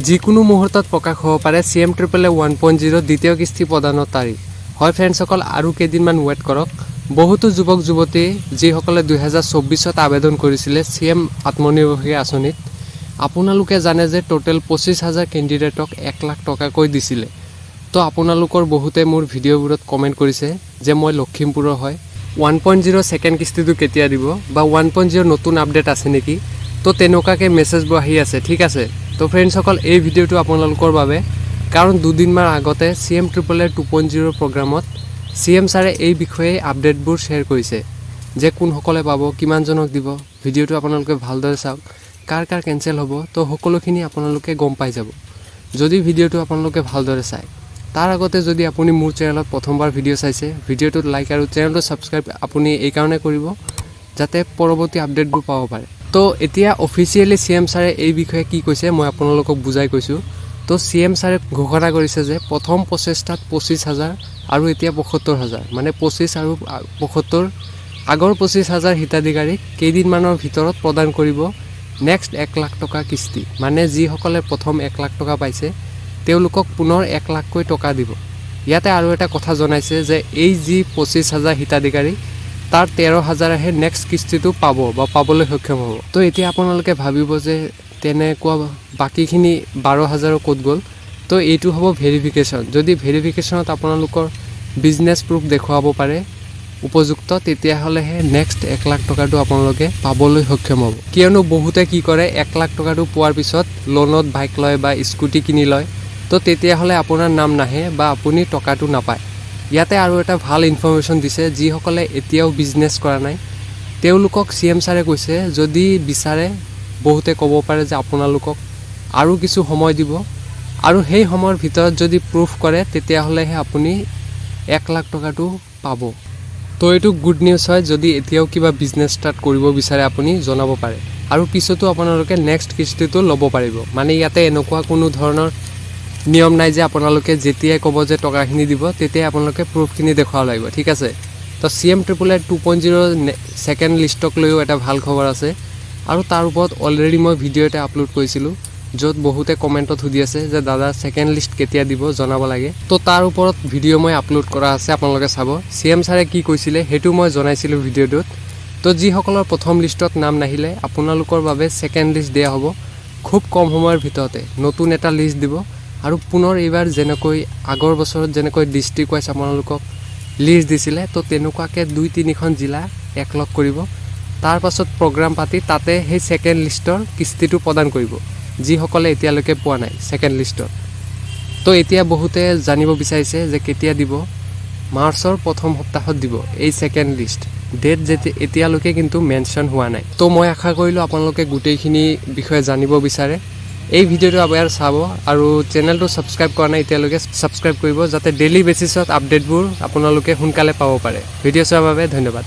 যিকোনো মুহূৰ্তত প্ৰকাশ হ'ব পাৰে CM Triple A 1.0 দ্বিতীয় কিস্তি প্ৰদানৰ তাৰিখ। হয় ফ্ৰেণ্ডছসকল, আৰু কেইদিনমান ৱেইট কৰক। বহুতো যুৱক যুৱতী, যিসকলে 2024ত আবেদন কৰিছিলে চি এম আত্মনিৰ্ভৰশীল আঁচনিত, আপোনালোকে জানে যে টোটেল 25,000 কেণ্ডিডেটক 1 লাখ টকাকৈ দিছিলে। তো আপোনালোকৰ বহুতে মোৰ ভিডিঅ'বোৰত কমেণ্ট কৰিছে যে মই লখিমপুৰৰ হয়, 1.0 ছেকেণ্ড কিস্তিটো কেতিয়া দিব বা 1.0 নতুন আপডেট আছে নেকি? তো তেনেকুৱাকৈ মেছেজবোৰ আহি আছে, ঠিক আছে। তো ফ্ৰেণ্ডছসকল, এই ভিডিঅ'টো আপোনালোকৰ বাবে, কাৰণ দুদিনমান আগতে CM Triple A 2.0 প্ৰগ্ৰামত চি এম ছাৰে এই বিষয়ে আপডেটবোৰ শ্বেয়াৰ কৰিছে যে কোনসকলে পাব, কিমানজনক দিব। ভিডিঅ'টো আপোনালোকে ভালদৰে চাওক, কাৰ কাৰ কেঞ্চেল হ'ব, তো সকলোখিনি আপোনালোকে গম পাই যাব যদি ভিডিঅ'টো আপোনালোকে ভালদৰে চায়। তাৰ আগতে যদি আপুনি মোৰ চেনেলত প্ৰথমবাৰ ভিডিঅ' চাইছে, ভিডিঅ'টোত লাইক আৰু চেনেলটো ছাবস্ক্ৰাইব আপুনি এইকাৰণে কৰিব যাতে পৰৱৰ্তী আপডেটবোৰ পাব পাৰে। তো এতিয়া অফিচিয়েলি চি এম ছাৰে এই বিষয়ে কি কৈছে, মই আপোনালোকক বুজাই কৈছোঁ। তো চি এম ছাৰে ঘোষণা কৰিছে যে প্ৰথম প্ৰচেষ্টাত 25,000 আৰু এতিয়া 75,000, মানে 25 আৰু 75, আগৰ 25,000 হিতাধিকাৰীক কেইদিনমানৰ ভিতৰত প্ৰদান কৰিব নেক্সট 1 লাখ টকা কিস্তি। মানে যিসকলে প্ৰথম 1 লাখ টকা পাইছে, তেওঁলোকক পুনৰ 1 লাখকৈ টকা দিব। ইয়াতে আৰু এটা কথা জনাইছে যে এই যি 25,000 হিতাধিকাৰী, তাৰ 13 হাজাৰেহে নেক্সট কিস্তিটো পাব বা পাবলৈ সক্ষম হ'ব। তো এতিয়া আপোনালোকে ভাবিব যে তেনেকুৱা বাকীখিনি 12 হাজাৰো ক'ত গ'ল? তো এইটো হ'ব ভেৰিফিকেশ্যন। যদি ভেৰিফিকেশ্যনত আপোনালোকৰ বিজনেছ প্ৰুফ দেখুৱাব পাৰে উপযুক্ত, তেতিয়াহ'লেহে নেক্সট 1 লাখ টকাটো আপোনালোকে পাবলৈ সক্ষম হ'ব। কিয়নো বহুতে কি কৰে, 1 লাখ টকাটো পোৱাৰ পিছত লোনত বাইক লয় বা স্কুটি কিনি লয়। তো তেতিয়াহ'লে আপোনাৰ নাম নাহে বা আপুনি টকাটো নাপায়। ইয়াতে আৰু এটা ভাল ইনফৰ্মেশ্যন দিছে, যিসকলে এতিয়াও বিজনেছ কৰা নাই, তেওঁলোকক চি এম ছাৰে কৈছে, যদি বিচাৰে, বহুতে ক'ব পাৰে যে আপোনালোকক আৰু কিছু সময় দিব আৰু সেই সময়ৰ ভিতৰত যদি প্ৰুফ কৰে, তেতিয়াহ'লেহে আপুনি 1 লাখ টকাটো পাব। তো এইটো গুড নিউজ হয়। যদি এতিয়াও কিবা বিজনেছ ষ্টাৰ্ট কৰিব বিচাৰে, আপুনি জনাব পাৰে আৰু পিছতো আপোনালোকে নেক্সট কিস্তিটো ল'ব পাৰিব। মানে ইয়াতে এনেকুৱা কোনো ধৰণৰ নিয়ম নাই যে আপোনালোকে যেতিয়াই ক'ব যে টকাখিনি দিব, তেতিয়াই আপোনালোকে প্ৰুফখিনি দেখুৱাব লাগিব, ঠিক আছে। তো CM Triple A 2.0 second লিষ্টক লৈও এটা ভাল খবৰ আছে আৰু তাৰ ওপৰত অলৰেডি মই ভিডিঅ' এটা আপলোড কৰিছিলোঁ, য'ত বহুতে কমেণ্টত সুধি আছে যে দাদা, ছেকেণ্ড লিষ্ট কেতিয়া দিব জনাব লাগে। তো তাৰ ওপৰত ভিডিঅ' মই আপলোড কৰা আছে, আপোনালোকে চাব। চি এম ছাৰে কি কৈছিলে, সেইটো মই জনাইছিলোঁ ভিডিঅ'টোত। তো যিসকলৰ প্ৰথম লিষ্টত নাম নাহিলে, আপোনালোকৰ বাবে ছেকেণ্ড লিষ্ট দিয়া হ'ব। খুব কম সময়ৰ ভিতৰতে নতুন এটা লিষ্ট দিব আৰু পুনৰ এইবাৰ যেনেকৈ আগৰ বছৰত যেনেকৈ ডিষ্ট্ৰিক্ট ৱাইজ আপোনালোকক লিষ্ট দিছিলে, তো তেনেকুৱাকৈ দুই তিনিখন জিলা একলগ কৰিব। তাৰ পাছত প্ৰগ্ৰাম পাতি তাতে সেই ছেকেণ্ড লিষ্টৰ কিস্তিটো প্ৰদান কৰিব, যিসকলে এতিয়ালৈকে পোৱা নাই ছেকেণ্ড লিষ্টত। তো এতিয়া বহুতে জানিব বিচাৰিছে যে কেতিয়া দিব। মাৰ্চৰ প্ৰথম সপ্তাহত দিব এই ছেকেণ্ড লিষ্ট। ডেট যেতিয়া এতিয়ালৈকে কিন্তু মেনশ্যন হোৱা নাই। তো মই আশা কৰিলোঁ আপোনালোকে গোটেইখিনি বিষয়ে জানিব বিচাৰে। এই ভিডিঅ'টো এবাৰ চাব আৰু চেনেলটো ছাবস্ক্ৰাইব কৰা নাই এতিয়ালৈকে, ছাবস্ক্ৰাইব কৰিব, যাতে ডেইলি বেচিছত আপডেটবোৰ আপোনালোকে সোনকালে পাব পাৰে। ভিডিঅ' চোৱাৰ বাবে ধন্যবাদ।